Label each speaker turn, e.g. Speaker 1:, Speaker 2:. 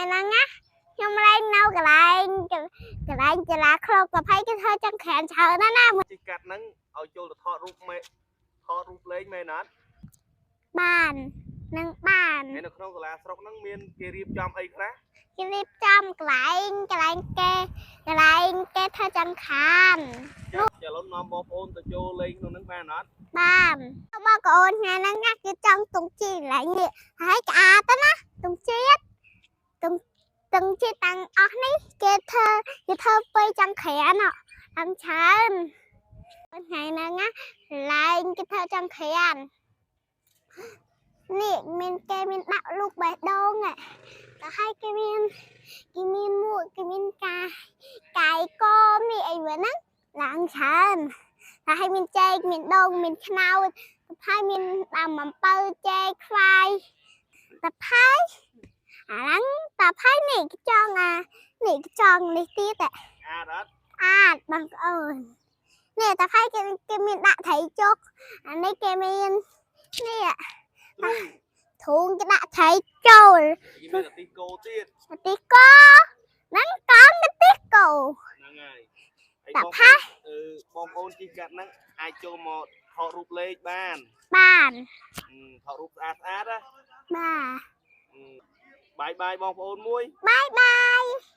Speaker 1: ហ្នឹងណាខ្ញុំលេងនៅកន្លែងកន្លែងចលាក្លោកប្រភេទគេធ្វើចង្ក្រានច្រើនណាស់ណា
Speaker 2: ជិះកាត់ហ្នឹងឲ្យចូលទៅថតរូបមេថតរូបលេងមែនអត់
Speaker 1: បាននឹងបាន
Speaker 2: ហើយនៅក្នុងសាលាស្រុកហ្នឹងមានគេរៀបចំអីខ្លះ
Speaker 1: គេរៀបចំកន្លែងកន្លែងគេកន្លែងគេធ្វើចង្ក្រាន
Speaker 2: ចាឡុននាំបងប្អូនទៅចូលលេងក្នុងហ្នឹងបានអត់
Speaker 1: បានបងប្អូនថ្ងៃហ្នឹងណាគេចង់ទងជីកន្លែងនេះហើយក្អាតទៅណាទងជាតិទងទងជាតិតាំងអស់នេះគេធ្វើគេធ្វើពីចង្ក្រានតាំងច្រើនថ្ងៃហ្នឹងណាកន្លែងគេធ្វើចង្ក្រាននេះមានគេមានដាក់លូកបេះដូងទៅហើយគេមានគេមានមួកគេមានកាកាយកមនេះអីវិញហ្នឹងឡើងច្រើនតែឲ្យមានចេកមានដូងមានខ្នោចតផៃមានដើមអំពៅចេកខ្វាយតផៃអាហ្នឹងតផៃនេះចង់អានេះចង់នេះទៀត
Speaker 2: អាតអត់
Speaker 1: អាតបងប្អូននេះតផៃគេគេមានដាក់ត្រីចុកអានេះគេមាននេះធូងគេដាក់ត្រីចូល
Speaker 2: គេមានអាទិគោទៀត
Speaker 1: អាទិគោហ្នឹងកង់អាទិគោ
Speaker 2: ហ្នឹងហើយហើយបងប្អូនអឺបងប្អូនជិះកាត់ហ្នឹងអាចចូលមកថតរូបលេខបាន
Speaker 1: បាន
Speaker 2: ថតរូបស្អាតស្អាតណា
Speaker 1: បាទ
Speaker 2: បាយបាយបងប្អូនមួយ
Speaker 1: បាយបាយ។